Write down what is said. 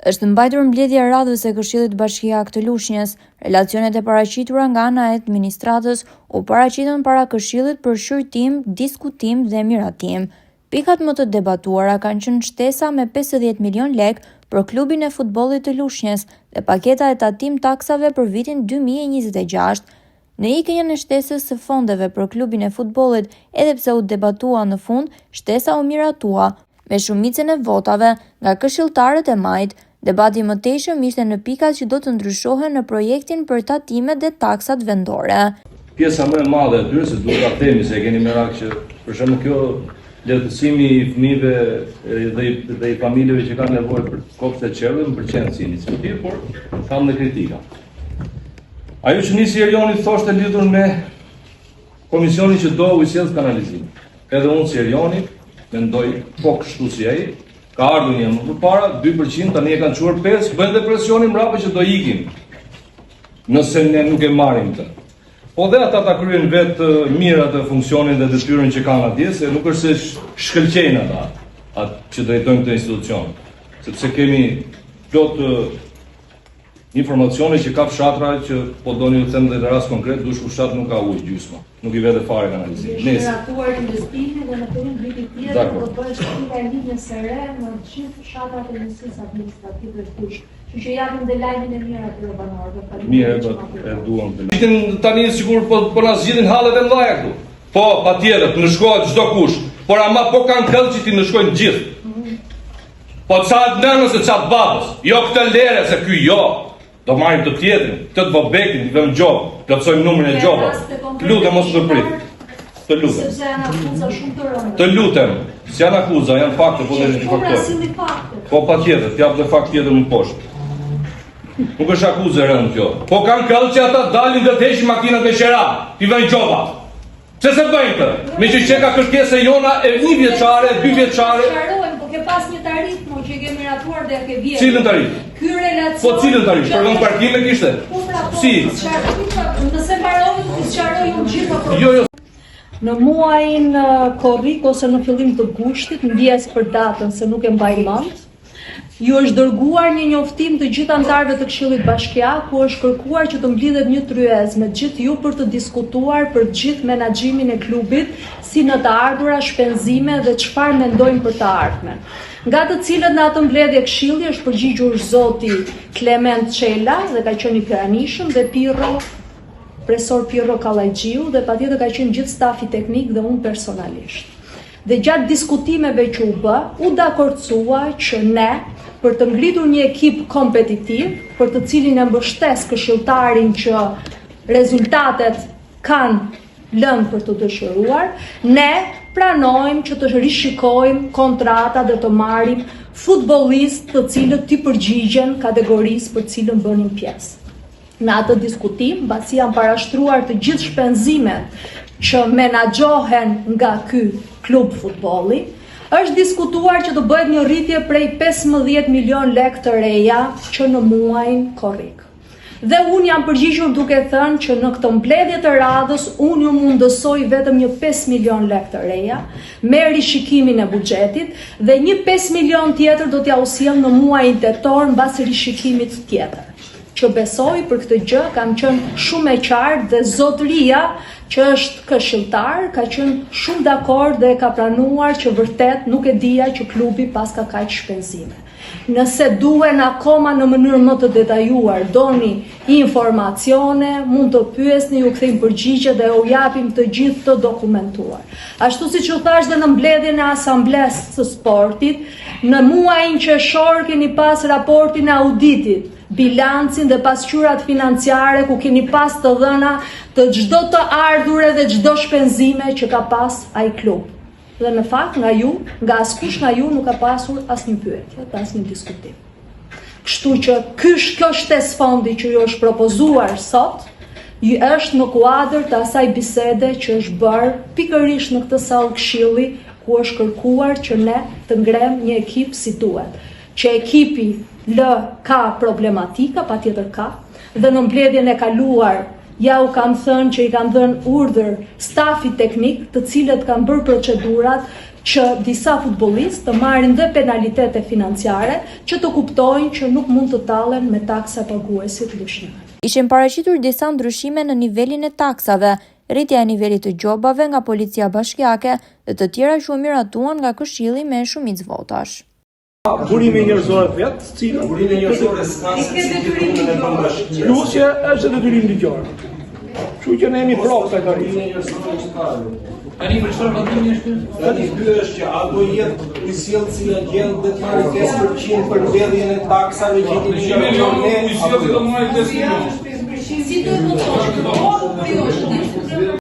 Është mbajtur mbledhja e radhës e Këshillit Bashkiak të Lushnjës. Relacionet e paraqitura nga ana e administratës u paraqitën para Këshillit për shqyrtim, diskutim dhe miratim. Pikat më të debatuara kanë qenë shtesa me 50 milion lekë për klubin e futbollit të Lushnjës dhe paketa e tatim taksave për vitin 2026. Në ikjen e shtesës së fondeve për klubin e futbollit, edhe pse u debatua në fund, shtesa u miratua me shumicën e votave nga këshilltarët e majtë. Debati i mëtejshëm ishte në pikat që do të ndryshohen në projektin për tatimet dhe taksat vendore. Pjesa më e madhe e tyre, se duhet ta themi se e keni merak që për shembull kjo lehtësimi i fëmijëve dhe i, dhe i familjeve që kanë nevojë për kopshte çerdhe, më pëlqen si iniciativë, por kam dhe kritika. Ajo që nisi Erioni thoshte lidhur me komisionin që do ujësjellës kanalizim. Edhe unë si Erioni mendoj po kështu si ai, ka ardhur një më përpara, 2% tani e kanë çuar 5, bëjnë dhe presionin mbrapa që do ikim. Nëse ne nuk e marrim këtë. Po dhe ata ta kryejnë vetë mirë atë funksionin dhe detyrën që kanë atje, se nuk është se shkëlqejnë ata, atë që drejtojnë këtë institucion. Sepse kemi plot Informacione që ka fshatra që po doni ju them dhe në rast konkret, Dushku fshat nuk ka ujë gjysma, nuk i vete fare kanalizimi. Është miratuar investimi dhe në fillim të vitit tjetër do të bëhet shtylla e linjës së re në gjithë fshatrat e njësisë administrative Dushk. Kështu që japim dhe lajmin e mirë atyre banorëve. Mirë, po e duam të. Vitin tani sikur po po na zgjidhin hallet e mëdha këtu. Po, patjetër, të ndëshkohet çdokush, por ama po kanë këllë që t'i ndëshkojnë gjithë. Po ca të nënës e ca të babës, jo këtë lere se ky jo, do marrim të tjetrin, këtë të vobekin, t'i vëmë gjobë, plotësojmë numrin e gjobave. Të lutem mos ndërprit. Të lutem. Sepse janë akuza shumë të rënda. Të lutem, s'janë akuza, janë fakte, po dhe të faktoj. Po, po patjetër, të jap dhe fakt tjetër më poshtë. Nuk është akuzë e rëndë kjo. Po kanë këllë që ata dalin dhe të heqin makinat me qera, t'i vënë gjoba. Pse s'e bëjnë këtë? Meqë qenka kërkesë e jona e një vjeçare, dy vjeçare. Sqarojmë, po ke pas një tarifë mo që e ke miratuar dhe e ke vjedhur. Cilën tarifë? Ky relacion. Po cilën tarifë? Për vend parkime kishte? Po pra, po, Si? Nëse mbarove, të sqaroj unë gjithë ato. Jo, jo. Në muajin korrik ose në fillim të gushtit, ndjesë për datën se nuk e mbaj mend, Ju është dërguar një njoftim të gjithë anëtarëve të Këshillit Bashkiak ku është kërkuar që të mblidhet një tryezë me të gjithë ju për të diskutuar për të gjithë menaxhimin e klubit, si në të ardhura, shpenzime dhe çfarë mendojmë për të ardhmen. Nga të cilët në atë mbledhje këshilli është përgjigjur zoti Klement Çela dhe ka qenë i pranishëm dhe Pirro Profesor Pirro Kallajxhiu dhe patjetër ka qenë gjithë stafi teknik dhe unë personalisht. Dhe gjatë diskutimeve që u bë, u dakordësua që ne, për të ngritur një ekip kompetitiv, për të cilin e mbështes këshilltarin që rezultatet kanë lënë për të dëshiruar, ne pranojmë që të rishikojmë kontratat dhe të marrim futbollistë të cilët t'i përgjigjen kategorisë për të cilën bënin pjesë. Në atë diskutim, mbasi janë parashtruar të gjithë shpenzimet që menaxhohen nga ky klub futbolli, është diskutuar që të bëhet një rritje prej 15 milion lekë të reja që në muajin korrik. Dhe unë jam përgjigjur duke thënë që në këtë mbledhje të radhës unë ju mundësoj vetëm një 5 milion lekë të reja me rishikimin e buxhetit dhe një 5 milion tjetër do t'jua sjell në muajin tetor mbas rishikimit tjetër. që besoj për këtë gjë kam qenë shumë e qartë dhe zotëria që është këshilltar ka qenë shumë dakord dhe ka pranuar që vërtet nuk e dija që klubi paska kaq shpenzime. Nëse duhen akoma në mënyrë më të detajuar, doni informacione, mund të pyesni, ju kthejmë përgjigje dhe u japim të gjithë të dokumentuar. Ashtu siç ju thashë dhe në mbledhjen e asamblesë së sportit, Në muajin qershor keni pas raportin e auditit, bilancin dhe pasqyrat financiare ku keni pas të dhëna të çdo të ardhure dhe çdo shpenzime që ka pas ai klub. Dhe në fakt nga ju, nga askush nga ju nuk ka pasur asnjë pyetje dhe asnjë diskutim. Kështu që ky kjo shtesë fondi që ju është propozuar sot, ju është në kuadër të asaj bisede që është bërë pikërisht në këtë sallë këshilli ku është kërkuar që ne të ngremë një ekip si duhet. Që ekipi lë ka problematika, patjetër ka, dhe në mbledhjen e kaluar ja u kam thënë që i kam dhënë urdhër stafit teknik, të cilët kanë bërë procedurat. Që disa futbollistë të marrin dhe penalitete financiare, që të kuptojnë që nuk mund të tallen me taksapaguesit lushnjarë. Ishin paraqitur disa ndryshime në nivelin e taksave, rritja e nivelit të gjobave nga policia bashkiake dhe të tjera që u miratuan nga këshilli me shumicë votash. Burime njerëzore vetë, cilën Burime njerëzore s'ka se si punën e bën bashkia. Plus që është detyrim ligjor. Kështu që ne jemi pro kësaj tarife. Burime njerëzore që ka. Tani për çfarë votimi është ky? Tani ky është që a do jetë ujësjellësi agent dhe të marrë 5% për mbledhjen e taksave që kemi Milion ne ujësjellësi do marrë 5 milion. Si do e votosh? Po, jo, është.